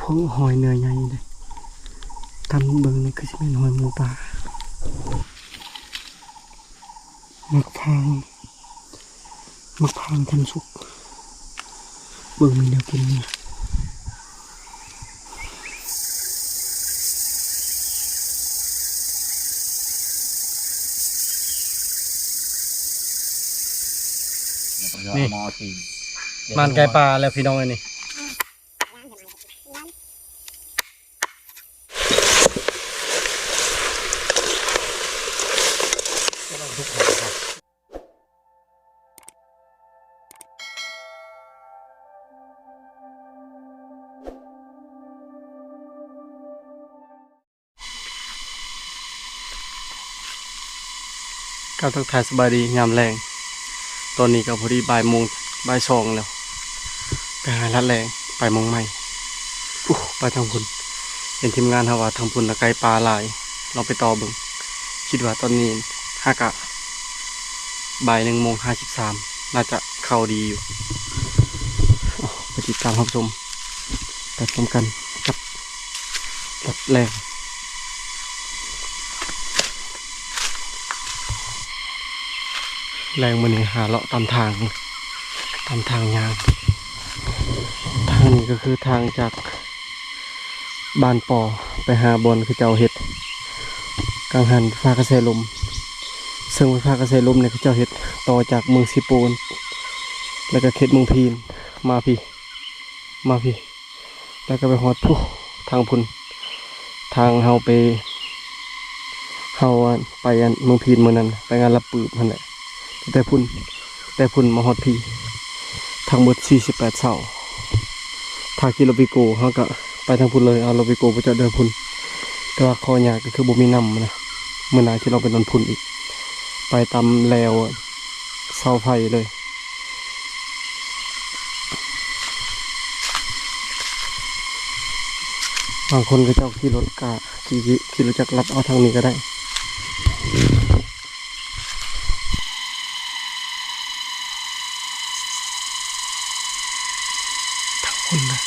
ໂອ້ ຫອຍເນື້ອໃຫຍ່ເດ້. ຕາມເບິ່ງນີ້ຄືຊິແມ່ນຫອຍໝູປ່າ. ໝາກຟາງ ໝາກຟາງທັນສຸກ. ເບິ່ງມີແນວກິນນີ້. ນີ້ ມານໄກ່ປ່າແລ້ວພີ່ນ້ອງເອີຍນີ້. ກາບທັກທາຍສະບາຍດີຍາມແລງ. ຕອນນີ້ກໍພໍດີບ່າຍໂມງ ບ່າຍສອງແລ້ວ. ໄປຫາລັດແລງ ໄປໝ່ອງໃໝ່. ພຸ້ນ ໄປທາງພຸ້ນ. ເຫັນທີມງານເຮົາວ່າທາງພຸ້ນນະໄກ່ປ່າຫຼາຍ. ລອງໄປຕໍ່ເບິ່ງ. ຄິດວ່າຕອນນີ້ຫາກະບ່າຍໜຶ່ງໂມງຫ້າສິບສາມ ໜ້າຈະເຂົ້າດີຢູ່. ເອົາ ໄປຕິດຕາມຮັບຊົມໄປພ້ອມກັນກັບລັດແລງ. ແລງມື້ນີ້ຫາເລາະຕາມທາງ ຕາມທາງຍ່າງ. ທາງນີ້ກໍຄືທາງຈາກບ້ານປໍໄປຫາບ່ອນເຂົາເຈົ້າເຮັດກັງຫັນໄຟຟ້າກະແສລົມ. ເຊິ່ງໄຟຟ້າກະແສລົມນີ້ເຂົາເຈົ້າເຮັດຕໍ່ຈາກເມືອງເຊໂປນ ແລ້ວກໍເຂດເມືອງພີນ ມາພີ້ ມາພີ້ ແລ້ວກໍໄປຮອດພຸ້ນ ທາງພຸ້ນ ທາງເຮົາໄປ ເຮົາ ອັນ ໄປ ອັນ ເມືອງພີນມື້ນັ້ນ ໄປງານລາບປຶບຫັ້ນແຫຼະ. ແຕ່ພຸ້ນ ແຕ່ພຸ້ນມາຮອດພີ້ ທັງໝົດສີ່ສິບແປດເສົາ. ຖ້າຂີ່ລົດວີໂກ້ ເຮົາກະໄປທາງພຸ້ນເລີຍ ເອົາລົດວີໂກ້ໄປຈອດຢູ່ພຸ້ນ. ແຕ່ວ່າຂໍ້ຍາກກໍຄືບໍ່ມີນ້ຳນະ. ມື້ໜ້າຊິລອງໄປນອນພຸ້ນອີກ ໄປຕາມແລວ ເສົາໄຟເລີຍ. ບາງຄົນເຂົາເຈົ້າຂີ່ລົດກະຂີ່ ຂີ່ລົດຈັກລັດເອົາທາງນີ້ກໍໄດ້. ທາງພຸ້ນນະ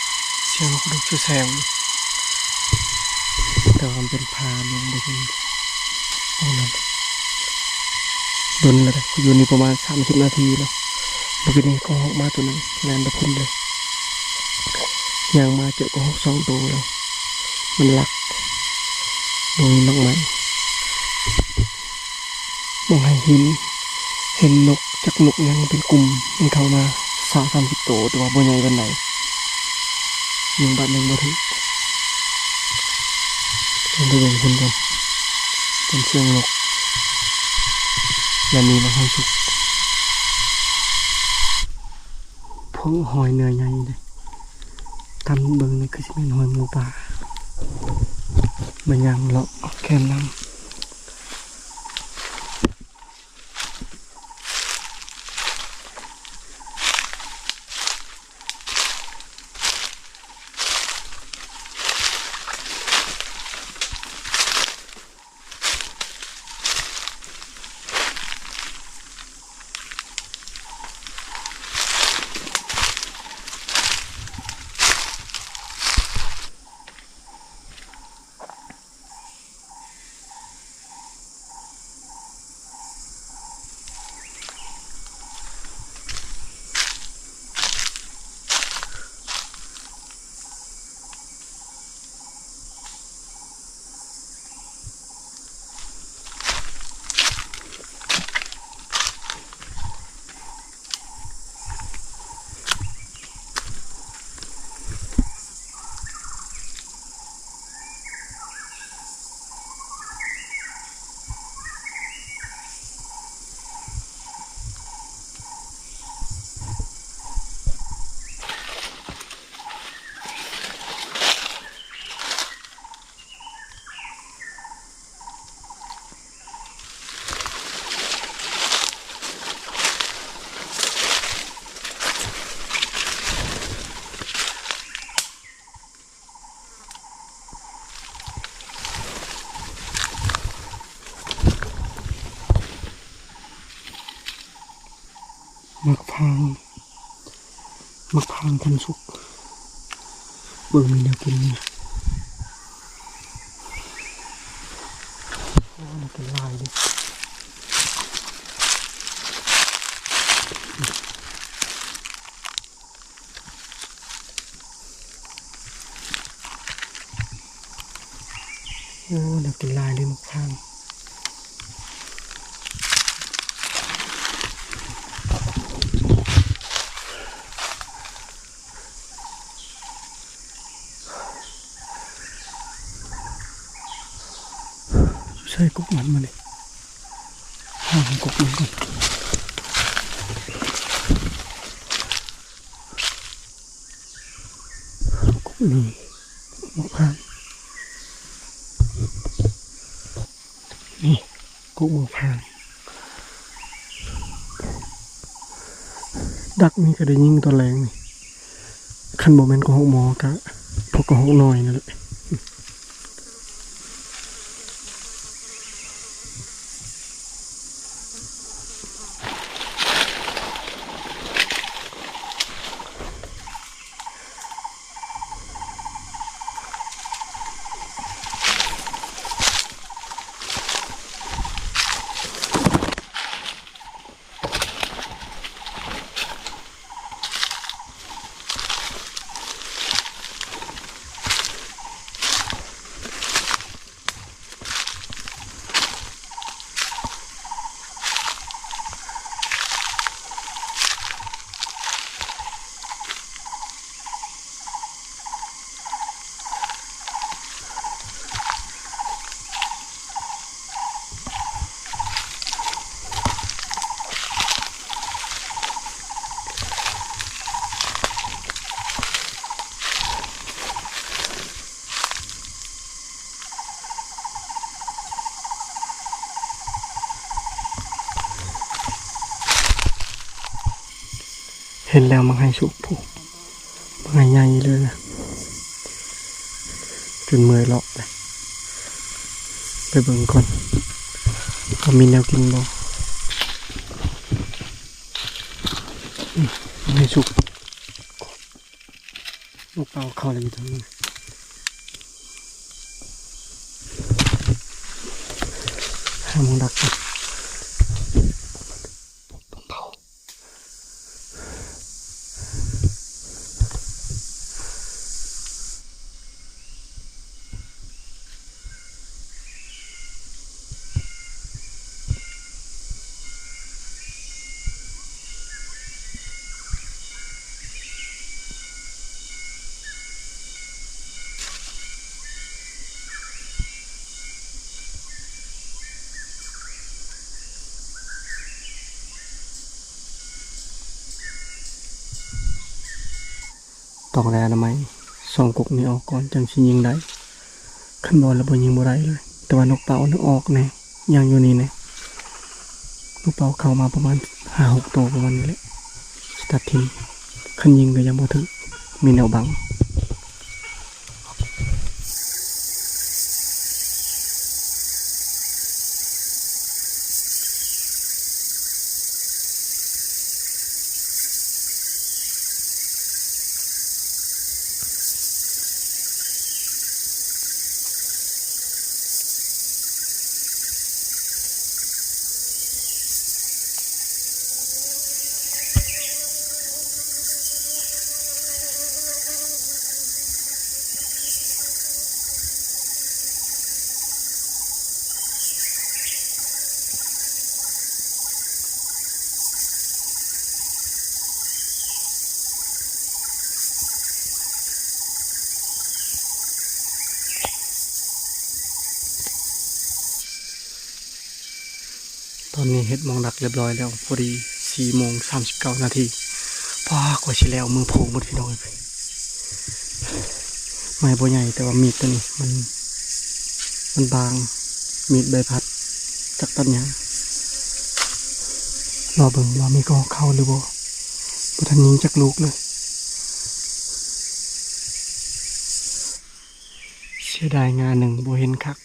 ສຽງນົກກະທຸກແຊວໆ ແຕ່ວ່າມັນເປັນ ພາລົງໄປເຫັນ ໂອ້ ນັ້ນ ດົນແລ້ວເດ້ ຂ້ອຍຢູ່ນີ້ປະມານສາມສິບນາທີແລ້ວ. ເມື່ອກີ້ນີ້ກໍຮອກໝາຕົວໜຶ່ງແລ່ນໄປພຸ້ນເລີຍ. ຍ່າງມາເຈີກະຮອກສອງໂຕແລ້ວ ມັນລັກ ບໍ່ມີໝາກໄມ້. ບໍ່ໃຫ້ເຫັນ ເຫັນນົກຈັກນົກຫຍັງເປັນກຸ່ມ ມັນເຂົ້າມາຊາວສາມສິບໂຕ ແຕ່ວ່າບໍ່ໃຫຍ່ປານໃດ. ຍິງບາດໜຶ່ງບໍ່ຖືກ. ຕ້ອງໄປເບິ່ງເພິ່ນກ່ອນ ເປັນສຽງນົກ ແລະ ມີມາທັງສຸກ. ພວກຫອຍເນື້ອໃຫຍ່ເດ້. ຕາມເບິ່ງນີ້ຄືຊິແມ່ນຫອຍໝູປ່າ. ມາຍ່າງເລາະແຄມນ້ຳ. ໝາກຟາງ ໝາກຟາງທັນສຸກ. ເບິ່ງມີແນວກິນນີ້ ໂອ້ ແນວກິນຫຼາຍເດ້. ໂອ້ ແນວກິນຫຼາຍເລີຍ ໝາກພ້າວ. ໃສ່ກົກມັນມານີ້ ຫາກົກມັນກ່ອນ. ກົກນີ້ ໝາກພ້າວ ນີ້ ກົກໝາກພ້າວ. ດັກນີ້ກະໄດ້ຍິງຕອນແລງນີ້ ຄັນບໍ່ແມ່ນກົກຫົກໝໍກະ ພວກກົກຫົກນ້ອຍນັ້ນແຫຼະ. ເຫັນແລ້ວໝາກໄຮສຸກພຸ້ນ ໝາກໄຮໃຫຍ່ເລີຍນະ ຈົນເມື່ອຍເລາະເລີຍ. ໄປເບິ່ງກ່ອນວ່າມີແນວກິນບໍ່. ອືມ ໝາກໄຮສຸກ. ນົກເປົ້າເຂົ້າແລ້ວຢູ່ທາງນີ້ ຫາໝ່ອງດັກກ່ອນ. ຕ້ອງໄດ້ອະນາໄມສອງກົກນີ້ອອກກ່ອນ ຈັ່ງຊິຍິງໄດ້. ຄັນບໍ່ແລ້ວບໍ່ຍິງບໍ່ໄດ້ເລີຍ. ແຕ່ວ່ານົກເປົ້ານະອອກແນ່ ຍັງຢູ່ນີ້ແນ່. ນົກເປົ້າເຂົ້າມາປະມານຫ້າຫົກໂຕປະມານນີ້ແຫຼະ ສະຕາດຖິ້ມ. ຄັນຍິງກະຍັງບໍ່ຖືກ ມີແນວບັງ. ຕອນນີ້ເຮັດໝ່ອງດັກຮຽບຮ້ອຍແລ້ວ ພໍດີສີ່ໂມງສາມສິບເກົ້ານາທີ. ປ້າ ກວ່າຊິແລ້ວ ມືໂພໝົດພີ່ນ້ອງເອີຍ. ໄມ້ບໍ່ໃຫຍ່ ແຕ່ວ່າມີດໂຕນີ້ມັນ ມັນບາງ ມີດໃບພັດ ຈັກຕັດຫຍັງ. ລໍເບິ່ງວ່າມີກໍເຂົ້າຫຼືບໍ່. ບໍ່ທັນຍິງຈັກລູກເລີຍ. ເສຍດາຍງ່າໜຶ່ງບໍ່ເຫັນຄັກ.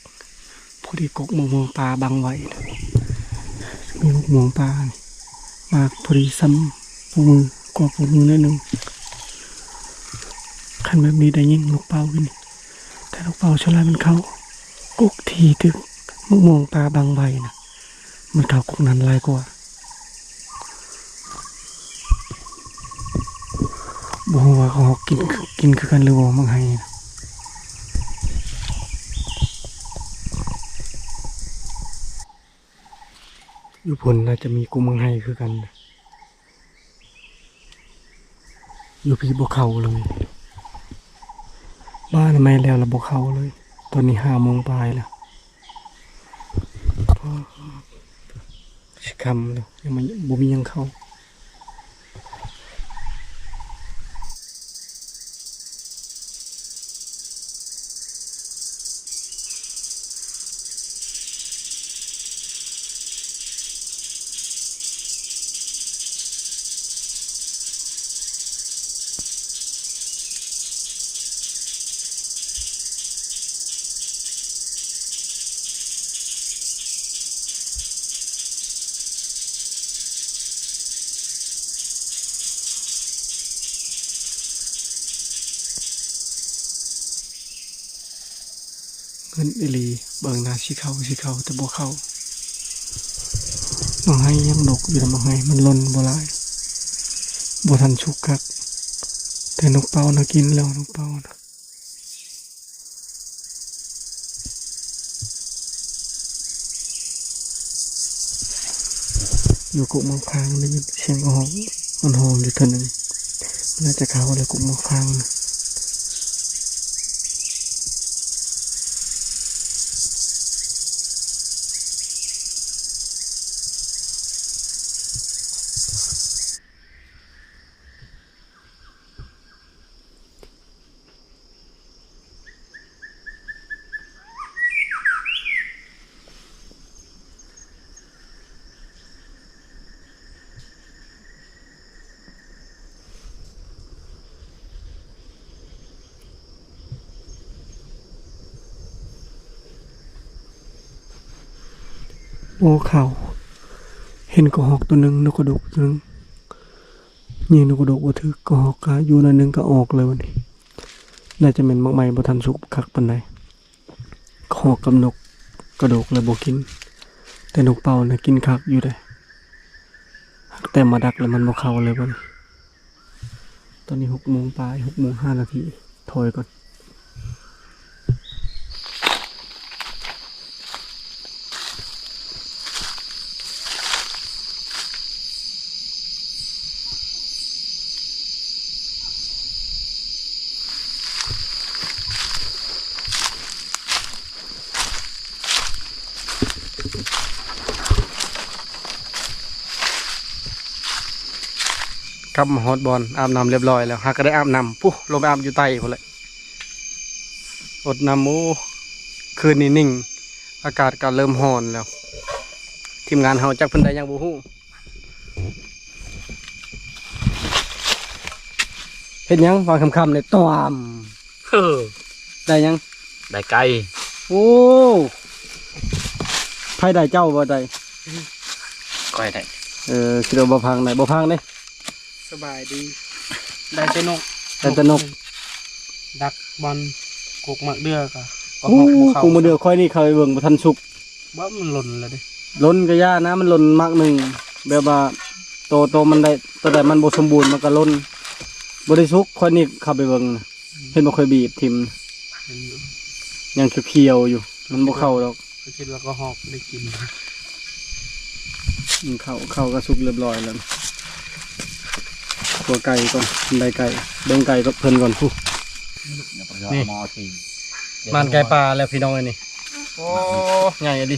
ພໍດີກົກໝາກມ່ວງປ່າບັງໄວ້ນະ. ມີໝາກມ່ວງປ່ານີ້ ໝາກພໍດີສ່ຳໂປ້ມື ກວ່າໂປ້ມືໜ້ອຍໜຶ່ງ. ຂະ ອັນແບບນີ້ໄດ້ຍິງນົກເປົ້າຢູ່ນີ້ ແຕ່ນົກເປົ້າສ່ວນຫຼາຍມັນເຂົ້າກົກທີ່ຖືກໝາກມ່ວງປ່າບັງໄວ້ນະ ມັນເຂົ້າກົກນັ້ນຫຼາຍກວ່າ. ບໍ່ຮູ້ວ່າເຂົາຫອກກິນ ກິນຄືກັນຫຼືບໍ່ ໝາກໄຮນະ. ຢູ່ພຸ້ນໜ້າຈະມີກົກໝາກໄຮຄືກັນ. ຢູ່ພີ້ບໍ່ເຂົ້າເລີຍ. ບ້ານໃໝ່ແລ້ວລະບໍ່ເຂົ້າເລີຍ. ຕອນນີ້ຫ້າໂມງປາຍແລ້ວ. ຊິຄ່ຳແລ້ວ ຍັງບໍ່ມີຫຍັງເຂົ້າ. ເງິນອີ່ຫຼີ ເບິ່ງໜ້າຊິເຂົ້າ ຊິເຂົ້າ ແຕ່ບໍ່ເຂົ້າ. ໝາກໄຮຍັງດົກຢູ່ນະ ໝາກໄຮມັນຫຼົ່ນບໍ່ຫຼາຍ ບໍ່ທັນສຸກຄັກ ແຕ່ນົກເປົ້ານະກິນແລ້ວ ນົກເປົ້ານະ. ຢູ່ກົກໝາກຟາງ ໄດ້ຍິນສຽງຮ້ອງ ມັນຮ້ອງຢູ່ເທື່ອໜຶ່ງ ໜ້າຈະເຂົ້າແລ້ວ ກົກໝາກຟາງ. ໂອ້ ເຂົ້າ ເຫັນກະຮອກໂຕໜຶ່ງ ນົກກະດົກໂຕໜຶ່ງ ຍິງນົກກະດົກບໍ່ຖືກ ກະຮອກກະຢູ່ໜ້ອຍໜຶ່ງກະອອກເລີຍ. ບັດນີ້ໜ້າຈະແມ່ນໝາກໄມ້ບໍ່ທັນສຸກຄັກປານໃດ. ກະຮອກກັບນົກກະດົກແລ້ວບໍ່ກິນ ແຕ່ນົກເປົ້ານະກິນຄັກຢູ່ເດ້ ຫາກແຕ່ມາດັກແລ້ວມັນບໍ່ເຂົ້າເລີຍບັດນີ້. ຕອນນີ້ຫົກໂມງປາຍ ຫົກໂມງຫ້ານາທີ ຖອຍກ່ອນ. ກັບມາຮອດບ່ອນອາບນ້ຳລຽບລ້ອຍແລ້ວ ຫາກະໄດ້ອາບນ້ຳ ພຸ້ນ ລົງໄປອາບຢູ່ໃຕ້ພຸ້ນແຫຼະ ອົດນ້ຳ. ໂອ້ ຄືນນີ້ນິ່ງ ອາກາດກະເລີ່ມຮ້ອນແລ້ວ. ທີມງານເຮົາຈັກເພິ່ນໄດ້ຫຍັງບໍ່ຮູ້. ເຮັດຫຍັງວາງຄ່ຳໆນີ້ ຕວມ ເອີ ໄດ້ຫຍັງ? ໄດ້ໄກ່. ໂອ້ ໃຜໄດ້ ເຈົ້າບໍ່ໄດ້? ຂ້ອຍໄດ້. ເອີ ຄິດວ່າບໍ່ພັງໄດ້ ບໍ່ພັງເດ້. ສະບາຍດີ ໄດ້ແຕ່ນົກ ໄດ້ແຕ່ນົກ ດັກບ່ອນກົກໝາກເດື່ອກະ ໂອ້ ກົກໝາກເດື່ອຂ້ອຍນີ້ ເຂົ້າໄປເບິ່ງບໍ່ທັນສຸກ. ບໍ່ ມັນຫຼົ່ນແລ້ວເດ້ ຫຼົ່ນກະຢ່ານະ ມັນຫຼົ່ນໝາກໜຶ່ງ ແບບວ່າໂຕ ໂຕມັນໄດ້ ໂຕໃດມັນບໍ່ສົມບູນມັນກະຫຼົ່ນ ບໍ່ໄດ້ສຸກ. ຂ້ອຍນີ້ເຂົ້າໄປເບິ່ງນະ ເຫັນບໍ່ ຂ້ອຍບີບຖິ້ມ ເຫັນຢູ່ ຍັງຂຽວໆຢູ່ ມັນບໍ່ເຂົ້າດອກ. ຄິດວ່າກະຮອກໄດ້ກິນ. ອືມ ເຂົ້າ ເຂົ້າກະສຸກລຽບລ້ອຍແລ້ວ. ຄົວໄກ່ກ່ອນ ໄດ້ໄກ່ ເບິ່ງໄກ່ກັບເພິ່ນກ່ອນພຸ້ນ. ນີ້ ມານໄກ່ປ່າແລ້ວພີ່ນ້ອງເອີຍນີ້. ໂອ້ ໃຫຍ່ອີ່ຫຼີ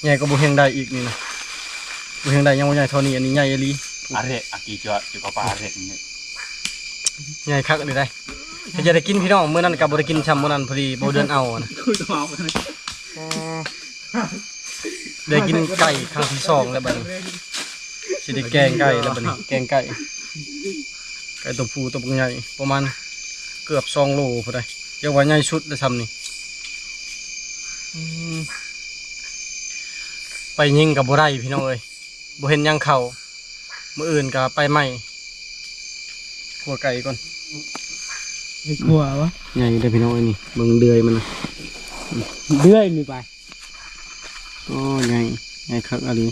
ໃຫຍ່ກວ່າບໍ່ຮຽງໄດ້ອີກນີ້ນະ. ບໍ່ຮຽງໄດ້ຍັງບໍ່ໃຫຍ່ເທົ່ານີ້ ອັນນີ້ໃຫຍ່ອີ່ຫຼີ. ອາເຣກ ອາກີຈອດຢູ່ກັບປາອາເຣກນີ້ ໃຫຍ່ຄັກອີ່ຫຼີໄດ໋. ເຮັດຈັ່ງໃດກິນພີ່ນ້ອງ ມື້ນັ້ນກະບໍ່ໄດ້ກິນຊ້ຳ ມື້ນັ້ນພໍດີບໍ່ເດືອນເອົານະ. ອໍ ໄດ້ກິນໄກ່ຄັ້ງທີສອງແລ້ວບັດນີ້ ຊິໄດ້ແກງໄກ່ແລ້ວບັດນີ້ ແກງໄກ່ ໄກ່ໂຕຜູ້ໂຕບັກໃຫຍ່ ປະມານເກືອບສອງໂລພຸ້ນໃດ໋ ຢ່າວ່າໃຫຍ່ສຸດແລ້ວຊ້ຳນີ້. ອືມ ໄປຍິງກະບໍ່ໄດ້ພີ່ນ້ອງເອີຍ ບໍ່ເຫັນຫຍັງເຂົ້າ. ມື້ອື່ນກະໄປໃໝ່ ຂົ້ວໄກ່ກ່ອນ. ໃຫ້ກົວວະ ໃຫຍ່ເດີ້ພີ່ນ້ອງເອີຍ ນີ້ເບິ່ງເດືອຍມັນນະ ເດືອຍນີ້ໄປ ໂອ້ ໃຫຍ່ ໃຫຍ່ຄັກອີ່ຫຼີ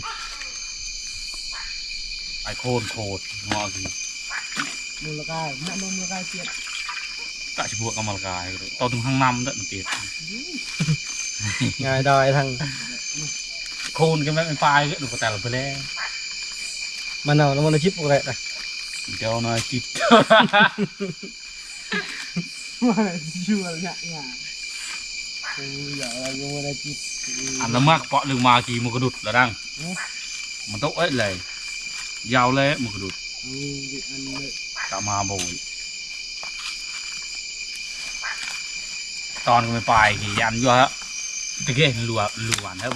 ໄອ້ໂຄນໂຄດ ງໍກິນ ມູນລະກາຍ ແມ່ນບໍ່ ມູນລະກາຍເຈັດ ກະຊິບວກກັບມະລະກາ ໂຕໜຶ່ງທັງນຳເດີ້ມັນເຈັດ ງ່າຍດາຍທັງ ໂຄນກໍແມ່ນປາຍເດີ້ ແຕ່ລະເພິ່ນແລ້ວ ມາເອົານຳມັນຊິບບໍ່ໄດ້ນະ ເຈົ້ານາຍຈິບ ວ່າຊິຊວນຍະງາ ເອີ ຢ່າວ່າຢູ່ບໍ່ໄດ້ຈິບ ອັນລະມັກເປາະລຶງມາກີ່ມັນກະດຸດລະດັງ ຫືອ ມັນຕົກເອີຍເລີຍ ຍາວເລີຍມັນກະດຸດ ອື ອັນເລີຍ ກະມາໂບຍ ຕອນກໍໄປປາຍກີ່ອັນຢູ່ ຕະເກະລັວ ລັວເດີ້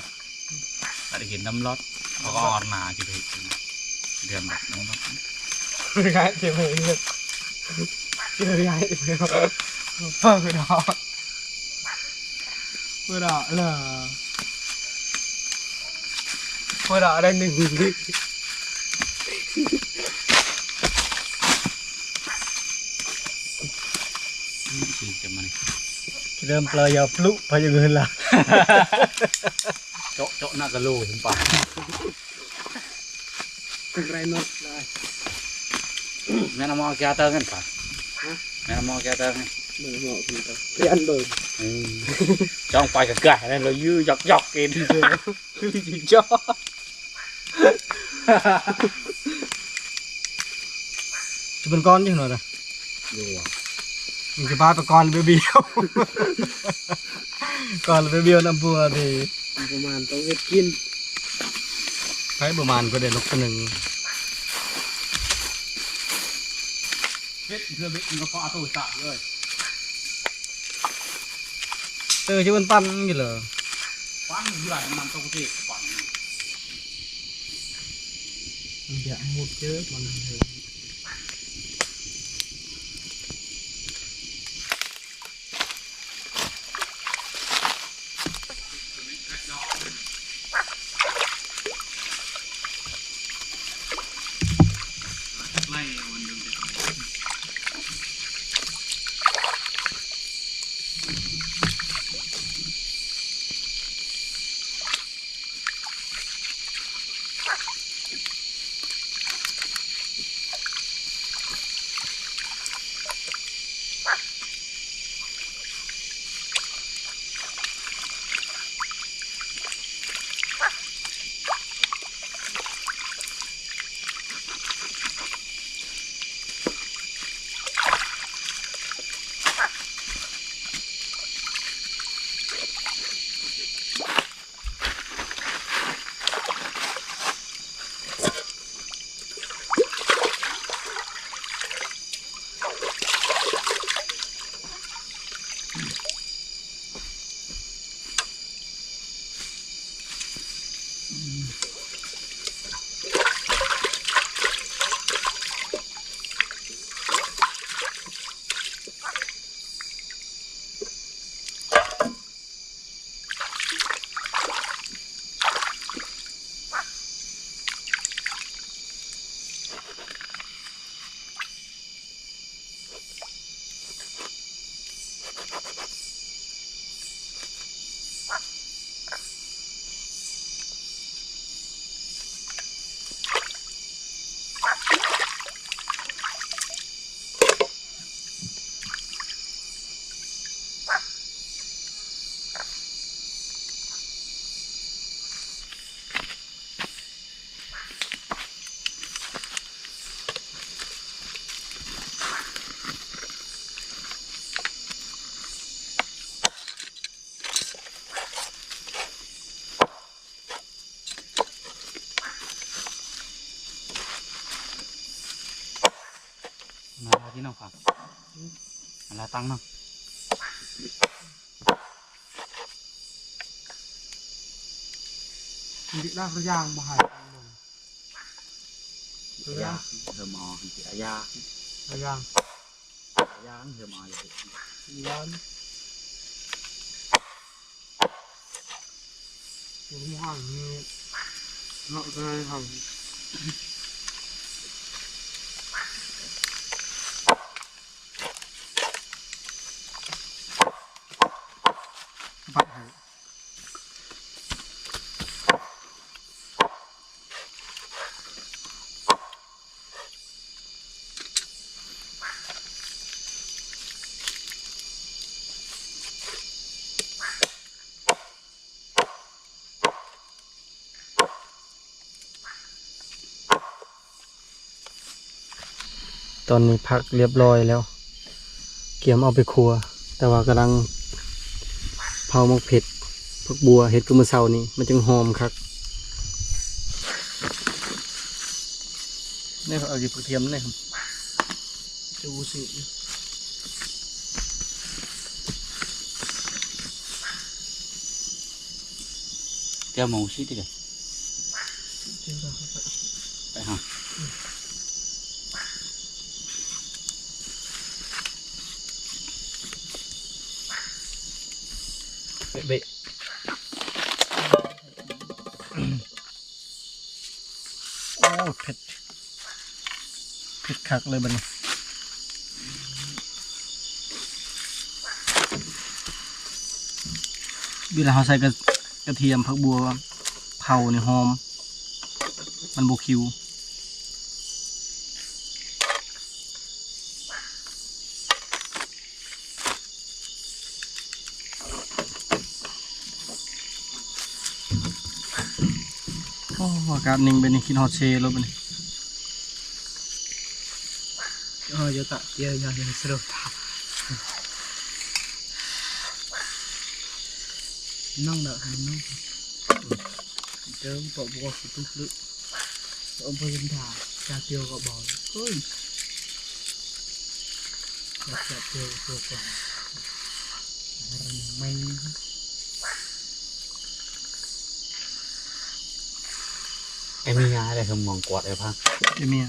ອາດຈະເຫັນນ້ຳລັອດ ເຂົາກໍອອກໜ້າຊິໄປເຮັດເດືອນແບບນັ້ນເນາະ ເຮັດໄດ້ເຮັດໄດ້ ເພິ່ນເອົາ ເພິ່ນເອົາເລີຍ ເພິ່ນເອົາໄດ້ໜຶ່ງ ເລີ່ມເປີຍາວປລຸພະຍາເງິນລະ ເຈາະເຈາະໜ້າກະໂຫຼເຫັນປະ ເປັນໄລນົດລະ ແມ່ນເອົາມາແກ້ເຕີເງິນປະ ຮະ ແມ່ນເອົາມາແກ້ເຕີເງິນ ເບິ່ງເອົາເພິ່ນກໍພະຍານເບິ່ງ ອື ຈ້ອງໄປກະກະນັ້ນລະຍືຢອກໆກິນ ຄືຊິເຈາະ ຊິເປັນກ້ອນຢູ່ຫັ້ນນະ ຢູ່ວ່າ ມັນຊິພາໄປກ້ອນບຽວໆ ກ້ອນບຽວໆນຳຜົວເດ ປະມານຕ້ອງເຮັດກິນ ໃຜປະມານກໍໄດ້ນກຕົວໜຶ່ງ ເຮັດເທື່ອເບັດມັນກໍພໍໂຕຕາຍເລີຍ ເອີ ຊິເປັນປັ່ນຢູ່ເລີ ປັ່ນຢູ່ໃດມັນຕົກເຕະປັ່ນ ມັນຢາກມຸດເຈີມັນເທີ. ມາລາວທີ່ນ້ອງຟັງ ມາລາວຕັ້ງເນາະ ມັນຊິໄດ້ພະຍາງບໍ່ໃຫ້ ອາຍາ ເຮີມອ ອາຍາ ອາຍາ ອາຍາ ເຮີມອ ອາຍາ ເນາະ ເນາະ ເນາະ. ຕອນນີ້ຜັກລຽບລ້ອຍແລ້ວ ກຽມເອົາໄປຄົວ ແຕ່ວ່າກຳລັງເຜົາໝາກເຜັດ ຜັກບົ່ວ ເຮັດຄືມື້ເຊົ້ານີ້ ມັນຈຶ່ງຫອມຄັກ. ນີ້ເຂົາເອົາກິນຜັກທຽມນີ້ ຈູຊິ ແຈ່ວໝູຊິຕິກະ ໄປຫາ ເບະ ໂອ້ ເຜັດ ເຜັດຄັກເລີຍບັດນີ້. ເວລາເຮົາໃສ່ກະ ກະທຽມ ຜັກບົ່ວ ເຜົານີ້ຫອມ ມັນບໍ່ຂິວ. ໂອ້ ອາກາດນິ່ງແບບນີ້ ຄິດຮອດເຊໂລດບັດນີ້. ອໍ ຢາຕະ ຢາ ຢາ ຢາສະໂລດ ນັ່ງເດີ ນັ່ງ ເດີ ບໍ່ ບໍ່ ບໍ່ Ôm pô dân thả, cha tiêu gọ bỏ. Ôi. Cha, cha tiêu, tiêu gọ. May. Em nghe đây không mong quạt em ha. Em nghe.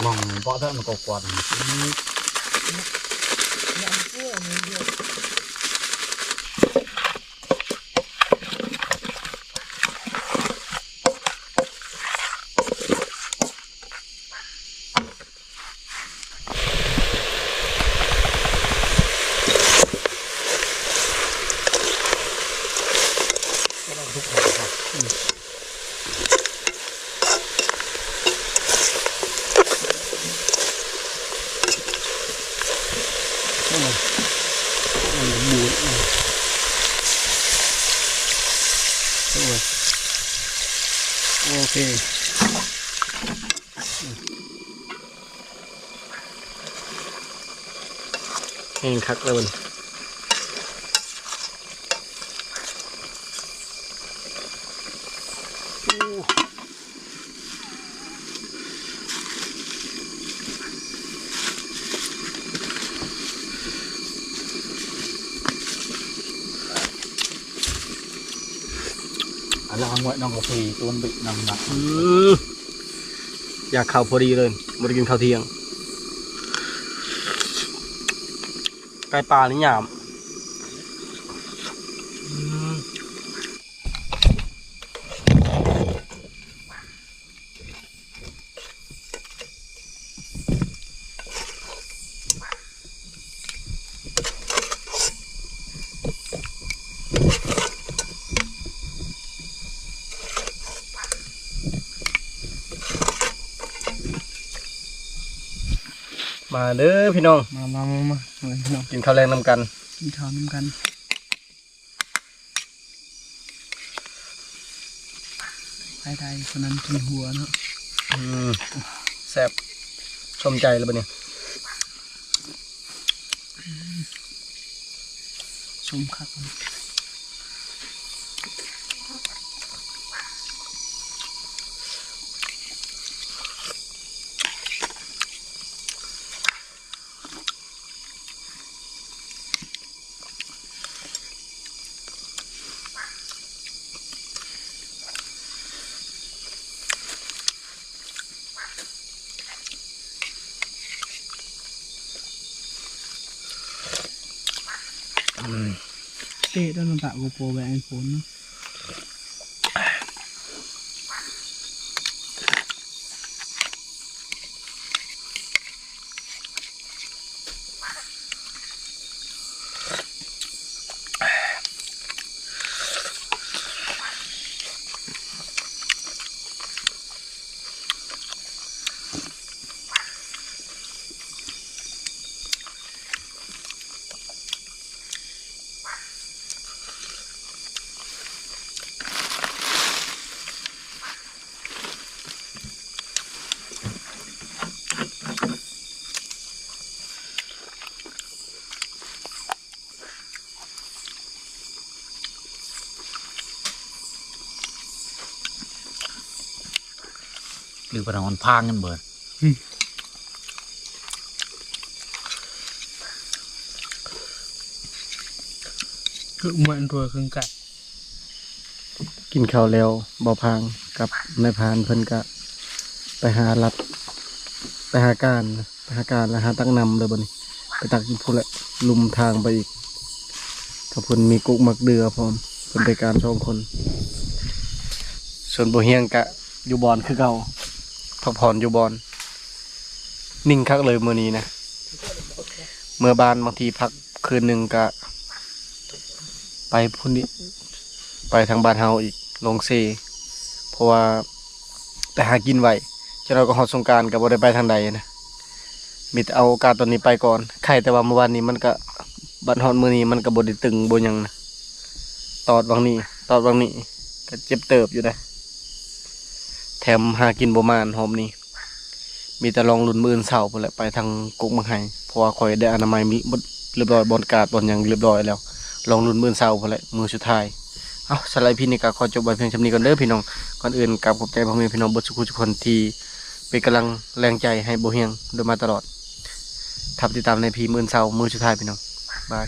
Mong bỏ thơm mà có quạt. Em nghe.ແຫ້ງຄັກແລ້ວບັດນີ້. ອາ ລ້າງໄວ້ ນ້ອງກາເຟ ຕົ້ນບິກ ນ້ຳໜັກ. ອື ຢາກເຂົ້າພໍດີເລີຍ ບໍ່ໄດ້ກິນເຂົ້າທ່ຽງ. ໄກ່ປ່ານີ້ຫຍາບ. ອືມ ມາເດີພີ່ນ້ອງ ມາ ມາ ມາ ມາ ມາພີ່ນ້ອງ ກິນເຂົ້າແລງນຳກັນ ກິນເຂົ້ານຳກັນ. ໃຜໄດ້ຄົນນັ້ນກິນຫົວເນາະ. ອືມ ແຊບ ສົມໃຈແລ້ວບັດນີ້. ສົມຄັກ. ເຕະ ຕ້ອງຕະໂກໂປແບບໄອໂຟນເນາະ. ອ ປະທາງມັນພາງກັນເບີດ ຄືເໝືອນຕົວເຄິ່ງກັນ. ກິນເຂົ້າແລ້ວ ບ່າວພາງກັບນາຍພານເພິ່ນກະໄປຫາລັດ ໄປຫາການ ໄປຫາການແລ້ວຫາຕັກນ້ຳເລີຍບັດນີ້ ໄປຕັກຢູ່ພຸ້ນແຫຼະ ລຸ່ມທາງໄປອີກ. ທາງພຸ້ນມີກຸກໝາກເດື່ອພ້ອມ ເພິ່ນໄປການສອງຄົນ ສ່ວນບໍ່ຮຽງກະຢູ່ບ່ອນຄືເກົ່າ ພັກຜ່ອນຢູ່ບ່ອນ. ນິ່ງຄັກເລີຍມື້ນີ້ນະ ເມືອບ້ານບາງທີພັກຄືນໜຶ່ງກະໄປພຸ້ນອີກ ໄປທາງບ້ານເຮົາອີກ ລົງເຊ ເພາະວ່າໄປຫາກິນໄວ ຈັກໜ້ອຍກໍຮອດສົງການກໍບໍ່ໄດ້ໄປທາງໃດນະ ມີແຕ່ເອົາໂອກາດຕອນນີ້ໄປກ່ອນ. ໄຄແຕ່ວ່າມື້ວານນີ້ມັນກະ ບັດຮອດມື້ນີ້ມັນກະບໍ່ໄດ້ຕຶງບໍ່ຫຍັງນະ ຕອດຫວ່າງນີ້ ຕອດຫວ່າງນີ້ ກະເຈັບເຕີບຢູ່ເດ້ ແຖມຫາກິນບໍ່ໝານຮອບນີ້. ມີແຕ່ລອງລຸ້ນມື້ອື່ນເຊົ້າພຸ້ນແຫຼະ ໄປທາງກົກໝາກໄຮ ເພາະວ່າຂ້ອຍໄດ້ອະນາໄມມີໝົດລຽບຮ້ອຍ ບ່ອນກາດບ່ອນຫຍັງລຽບຮ້ອຍແລ້ວ ລອງລຸ້ນມື້ອື່ນເຊົ້າພຸ້ນແຫຼະ ມື້ສຸດທ້າຍ. ເອົ້າ ສຳລັບອີພີນີ້ກໍຂໍຈົບໄວ້ພຽງສ່ຳນີ້ກ່ອນເດີພີ່ນ້ອງ. ກ່ອນອື່ນກາບຂອບໃຈພໍ່ແມ່ພີ່ນ້ອງເບິດສູ່ຜູ້ສູ່ຄົນທີ່ເປັນກຳລັງແຮງໃຈໃຫ້ບໍ່ຮຽງໂດຍມາຕະຫຼອດ. ຖ້າໄປຕິດຕາມໃນພີມື້ອື່ນເຊົ້າ ມື້ສຸດທ້າຍພີ່ນ້ອງ ບາຍ.